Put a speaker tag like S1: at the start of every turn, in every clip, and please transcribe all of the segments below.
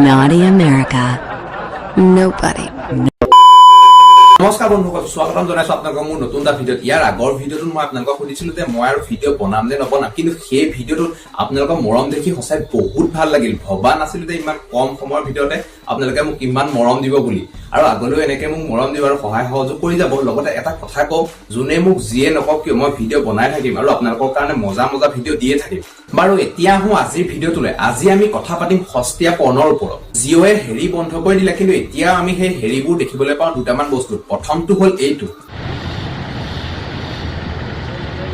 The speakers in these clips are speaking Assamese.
S1: Naughty America. Nobody.
S2: নমস্কাৰ বন্ধুসকল, স্বাগতম জনাইছো আপোনালোকক মোৰ নতুন এটা ভিডিঅ'ত। ইয়াৰ আগৰ ভিডিঅ'টোত মই আপোনালোকক সুধিছিলো যে মই আৰু ভিডিঅ' বনাম নে নবনাম, কিন্তু সেই ভিডিঅ'টোত আপোনালোকৰ মৰম দেখি সঁচাই বহুত ভাল লাগিল। ভবা নাছিলো যে ইমান কম সময়ৰ ভিতৰতে আপোনালোকে মোক ইমান মৰম দিব বুলি। আৰু আগলৈও এনেকে মোক মৰম দিব আৰু সহায় সহযোগ কৰি যাব। লগতে এটা কথা কওঁ, যোনে মোক যিয়ে নকওক কিয়, মই ভিডিঅ' বনাই থাকিম আৰু আপোনালোকৰ কাৰণে মজা মজা ভিডিঅ' দিয়ে থাকিম। বাৰু, এতিয়া আহোঁ আজিৰ ভিডিঅ'টোলৈ। আজি আমি কথা পাতিম সস্তীয়া পৰ্ণৰ ওপৰত। জিঅ'য়ে হেৰি বন্ধ কৰি দিলে, কিন্তু এতিয়া আমি সেই হেৰিবোৰ দেখিবলৈ পাওঁ দুটামান বস্তু। প্ৰথমটো হ'ল এইটো,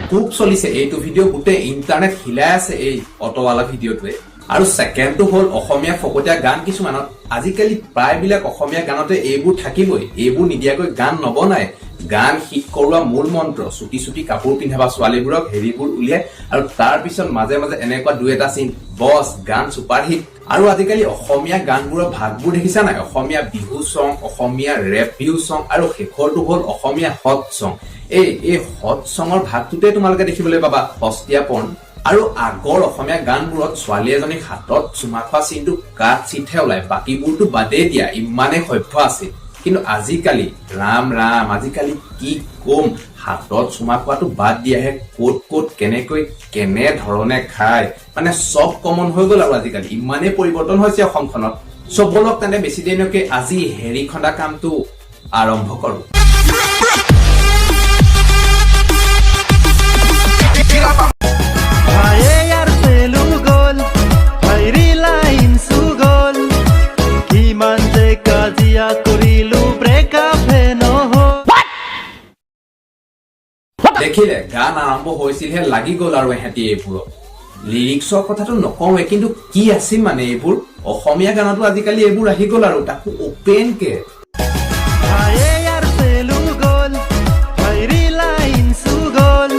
S2: খুব চলিছে এইটো ভিডিঅ', গোটেই ইণ্টাৰনেট হিলাই আছে এই অট'ৱালা ভিডিঅ'টোৱে। আৰু ছেকেণ্ডটো হ'ল অসমীয়া ফকতীয়া গান কিছুমানত। আজিকালি প্ৰায়বিলাক অসমীয়া গানতে এইবোৰ থাকিবই, এইবোৰ নিদিয়াকৈ গান নবনায়। গান হিট কৰোৱা মূল মন্ত্ৰ চুটি চুটি কাপোৰ পিন্ধাবা, ছোৱালীবোৰক হেৰিবোৰ উলিয়াই আৰু তাৰ পিছত মাজে মাজে এনেকুৱা দুই এটা চিন, বছ গান ছুপাৰ হিট। আৰু আজিকালি অসমীয়া গানবোৰৰ ভাগবোৰ দেখিছা নাই? অসমীয়া বিহু চং, অসমীয়া ৰেপ বিহু চং আৰু শেষৰটো হ'ল অসমীয়া হট চং। এই হট চঙৰ ভাগটোতে তোমালোকে দেখিবলৈ পাবা সস্তীয়া পৰ্ণ। আৰু আগৰ অসমীয়া গানবোৰত ছোৱালী এজনীক হাতত চুমা খোৱা চিনটো কাট চিটহে ওলায়, বাকীবোৰতো বাদেই দিয়া, ইমানেই সভ্য আছিল। কিন্তু আজিকালি ৰাম ৰাম, আজিকালি কি কম, হাতত চুমা খোৱাটো বাদ দিয়াহে, ক'ত ক'ত কেনেকৈ কেনে ধৰণে খায়, মানে চব কমন হৈ গ'ল। আৰু আজিকালি ইমানেই পৰিৱৰ্তন হৈছে অসমখনত। চ' ব'লক তেন্তে, বেছি দেৰিনকৈ আজি হেৰি খন্দা কামটো আৰম্ভ কৰো।
S3: এয়াৰচেলো গ'ল, ৰিলায়েন্সো গ'ল, কিমান যে কাজিয়া কৰিলো, ব্ৰেকআপহে নহ'ল।
S2: দেখিলে, গান আৰম্ভ হৈছিলহে, লাগি গ'ল আৰু এহেঁতি এইবোৰত। লিৰিক্সৰ কথাটো নকওঁৱে, কিন্তু কি আছিল মানে এইবোৰ? অসমীয়া গানতো আজিকালি এইবোৰ আহি গ'ল আৰু তাকো অপেনকে।
S3: এয়াৰচেলো গ'ল, ৰিলায়েন্সো গ'ল,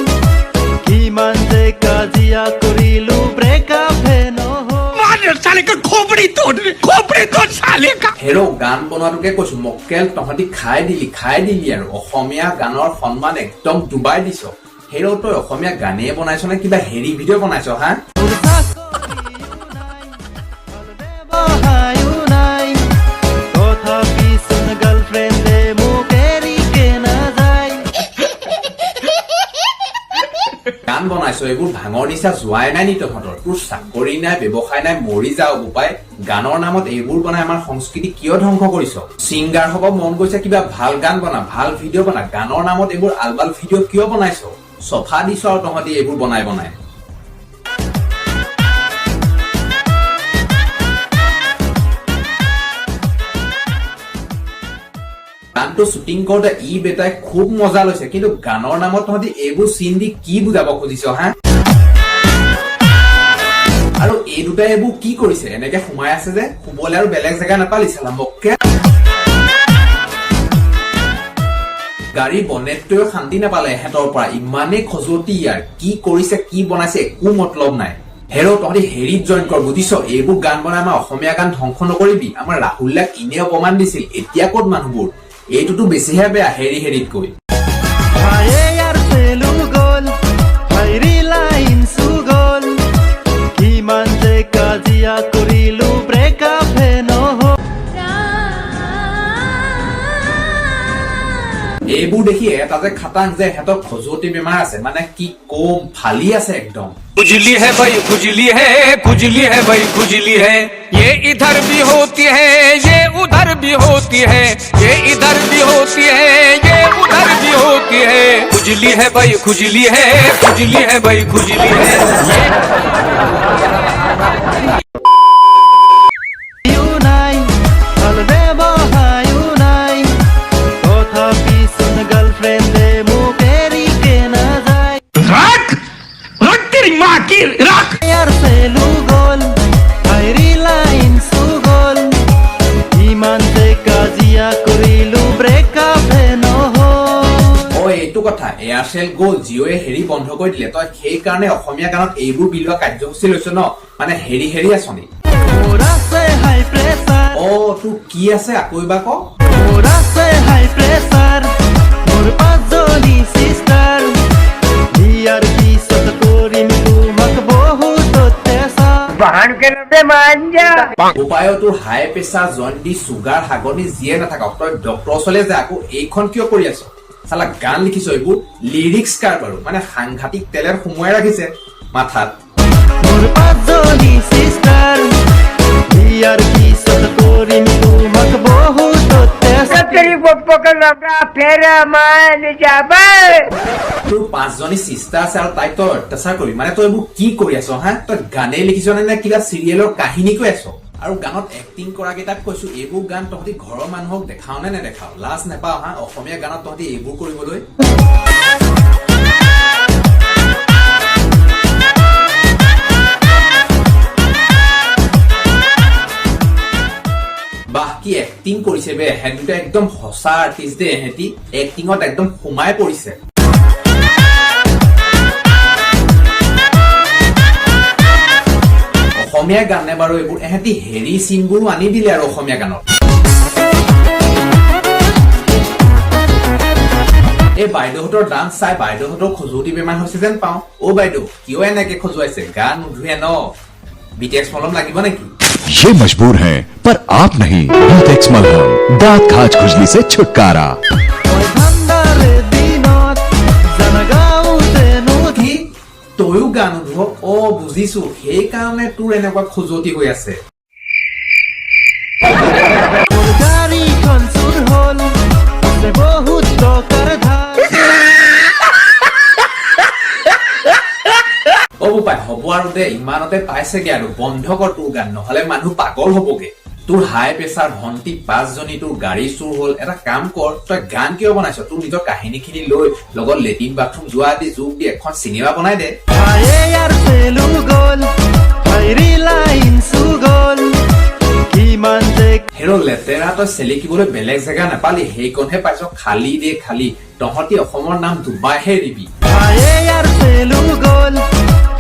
S3: কিমান যে কাজিয়া কৰিলো, ব্ৰেকআপহে নহ'ল।
S2: হেৰ', গান বনোৱাটোকে কৈছো, মক্কেল তহঁতি খাই দিলি, খাই দিলি আৰু অসমীয়া গানৰ সন্মান একদম ডুবাই দিছ। হেৰ', তই অসমীয়া গানেই বনাইছ নে কিবা হেৰি ভিডিঅ' বনাইছ হা?
S3: মোৰ চাকৰিও নাই, ভাল ব্যৱসায়ো নাই, তথাপিচোন গাৰ্লফ্ৰেণ্ডে মোক এৰিকে নাযায়।
S2: গান বনাইছ, এইবোৰ ভাঙৰ নিচা যোৱাই নাই নি তহঁতৰ? তোৰ চাকৰি নাই, ব্যৱসায় নাই, মৰি যাও বোপাই। গানৰ নামত এইবোৰ বনাই আমাৰ সংস্কৃতি কিয় ধ্বংস কৰিছ? ছিংগাৰ হ'ব মন গৈছে, কিবা ভাল গান বনা, ভাল ভিডিঅ' বনা। গানৰ নামত এইবোৰ আলবাল ভিডিঅ' কিয় বনাইছ? চফা দিছ আৰু তহঁতি এইবোৰ বনাই বনাই। গানটো শ্বুটিং কৰোঁতে ই বেটাই খুব মজা লৈছে, কিন্তু গানৰ নামত তহঁতি এইবোৰ চিন দি কি বুজাব খুজিছ হা? আৰু এই দুটাই এইবোৰ কি কৰিছে? এনেকে সোমাই আছে যে শুবলৈ আৰু বেলেগ জেগা নাপালি চালা মক্কে? গাড়ীৰ বনেটটোৱেও শান্তি নাপালে এহেঁতৰ পৰা, ইমানেই খজুৱতি ইয়াৰ। কি কৰিছে, কি বনাইছে, একো মতলব নাই। হেৰ', তহঁতি হেৰিত জইন কৰ, বুজিছ? এইবোৰ গান বনাই আমাৰ অসমীয়া গান ধ্বংস নকৰিবি। আমাৰ ৰাহুল দাক এনেই অপমান দিছিল, এতিয়া ক'ত মানুহবোৰ? এইটোতো বেছিহে বেয়া হেৰি হেৰিতকৈ।
S3: এয়াৰচেলো গ'ল, ৰিলায়েন্সো গ'ল, কিমান যে কাজিয়া কৰিলো, ব্ৰেকআপহে নহ'ল।
S2: এইবোৰ দেখি এটা যে খাটাং যে এহেঁতৰ খজুৱতি বেমাৰ আছে, মানে কি কম, ফালি আছে একদম।
S4: खुजली है भाई, खुजली है, खुजली है भाई, खुजली है। ये इधर भी होती है, ये उधर भी होती है, ये इधर भी होती है, ये उधर भी होती है। खुजली है भाई, खुजली है, खुजली है भाई, खुजली है ये।
S3: নাই, ভাল ব্যৱসায়ো নাই, তথাপিচোন গাৰ্লফ্ৰেণ্ডে মোক এৰিকে নাযায়। এয়াৰচেলো গ'ল, ৰিলায়েন্সো গ'ল, ইমান যে কাজিয়া কৰিলো, ব্ৰেকআপহে নহ'ল।
S2: অ, এইটো কথা, এয়াৰচেল গ'ল, জিঅ'য়ে হেৰি বন্ধ কৰি দিলে, তই সেইকাৰণে অসমীয়া গানত এইবোৰ বিলোৱা কাৰ্যসূচী লৈছ ন? মানে হেৰি হেৰি আঁচনি।
S3: মোৰ আছে হাই প্ৰেছাৰ।
S2: অ, তোৰ কি আছে আকৌ এবাৰ ক।
S3: মোৰ আছে হাই প্ৰেছাৰ, মোৰ পাঁচজনী চিষ্টাৰ, বিয়াৰ পিছত কৰিম তোমাক বহুত অত্যাচাৰ।
S2: উপায় তোৰ হাই প্ৰেছাৰ, জণ্ডিচ, চুগাৰ, হাগনি যিয়ে নাথাকক, তই ডক্টৰৰ ওচৰলৈ যা। আকৌ এইখন কিয় কৰি আছ? চালা গান লিখিছ, এইবোৰ লিৰিক্স কাৰ বাৰু? মানে সাংঘাতিক টেলেণ্ট সোমোৱাই ৰাখিছে মাথাত।
S3: মোৰ পাঁচজনী চিষ্টাৰ, বিয়াৰ পিছত কৰিম তোমাক বহুত অত্যাচাৰ।
S2: তোৰ পাঁচজনী চিষ্টাৰ আছে আৰু তাইক তই অত্যাচাৰ কৰিবি? মানে তই এইবোৰ কি কৰি আছ হা? তই গানেই লিখিছ নে নে কিবা চিৰিয়েলৰ কাহিনী কৈ আছ? আৰু গানত এক্টিং কৰা কেইটাক কৈছো, এইবোৰ গান তহঁতি ঘৰৰ মানুহক দেখাও নে নেদেখাও? লাজ নেপাও হা অসমীয়া গানত তহঁতি এইবোৰ কৰিবলৈ? বাহ, কি এক্টিং কৰিছে বে এহেঁত দুটা! একদম সঁচা আৰ্টিষ্ট দেই এহেঁতি, এক্টিঙত একদম সোমাই পৰিছে। অসমীয়া গানে বাৰু এইবোৰ? এহেঁতি হেৰি চিনবোৰো আনি দিলে আৰু অসমীয়া গানত। এই বাইদেউহঁতৰ ডান্স চাই বাইদেউহঁতৰ খজুৱতি বেমাৰ হৈছে যেন পাওঁ। অ বাইদেউ, কিয় এনেকে খজুৱাইছে? গা নুধুৱে ন? বিটেক্স মলম লাগিব নেকি?
S5: ये मजबूर हैं, पर आप नहीं। बीटेक्स मलहम, दांत, खाज, खुजली से छुटकारा।
S3: মই ঠাণ্ডাৰে দিনত জানা গাঁৱতে নদী।
S2: কি, তয়ো গা নুধুৱ? অ বুজিছো, সেইকাৰণে তোৰ এনেকুৱা খজুৱতি হৈ আছে।
S3: মোৰ গাড়ীখন চুৰ হ'ল, আছে বহুত টকাৰ ধাৰ।
S2: অ বোপাই, হ'ব আৰু দে, ইমানতে পাইছেগে আৰু। বন্ধ কৰ তোৰ গান, নহলে মানুহ পাগল হবগে। তোৰ হাই প্ৰেছাৰ, ভণ্টি পাঁচজনী, তোৰ গাড়ী চুৰ হ'ল। এটা কাম কৰ, তই গান কিয় বনাইছ? তোৰ নিজৰ কাহিনীখিনি লৈ লগত লেট্ৰিন বাথৰুম যোৱা আদি যোগ দি এখন চিনেমা বনাই দে।
S3: হাই চেলো গ'ল, হাই ৰিলায়েন্সো গ'ল, কিমান যে
S2: হেৰ লেতেৰা, তই চেলেকিবলৈ বেলেগ জেগা নাপালি, সেইকণহে পাইছ? খালী দে খালী, তহঁতি অসমৰ নাম ডুবাইহে দিবি।
S3: হাই চেলো গ'ল,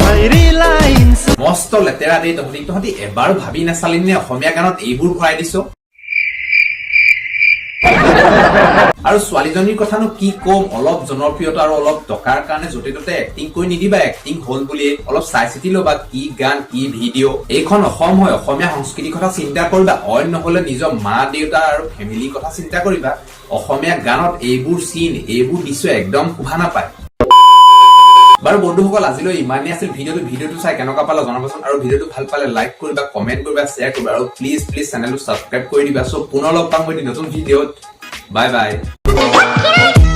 S3: হাই ৰিলায়েন্স।
S2: মস্ত লেতেৰা দেই তহঁতি। তহঁতি এবাৰো ভাবি নাচালি নে অসমীয়া গানত এইবোৰ ভৰাই দিছ? আৰু ছোৱালীজনীৰ কথানো কি ক'ম, অলপ জনপ্ৰিয়তা আৰু অলপ টকাৰ কাৰণে য'তে ত'তে এক্টিং কৰি নিদিবা। এক্টিং হ'ল বুলিয়ে অলপ চাই চিতি ল'বা, কি গান, কি ভিডিঅ'। এইখন অসম হয়, অসমীয়া সংস্কৃতিৰ কথা চিন্তা কৰিবা। অইন নহ'লে নিজৰ মা দেউতা আৰু ফেমিলিৰ কথা চিন্তা কৰিবা। অসমীয়া গানত এইবোৰ চিন, এইবোৰ দৃশ্য একদম শোভা নাপায়। বাৰু বন্ধুসকল, আজিলৈ ইমানেই আছিল ভিডিঅ'টো। ভিডিঅ'টো চাই কেনেকুৱা পালা জনাবচোন আৰু ভিডিঅ'টো ভাল পালে লাইক কৰিবা, কমেণ্ট কৰিবা, শ্বেয়াৰ কৰিবা আৰু প্লিজ প্লিজ চেনেলটো ছাবস্ক্ৰাইব কৰি দিবা। চ' পুনৰ লগ পাম গৈ নতুন ভিডিঅ'ত। Bye bye.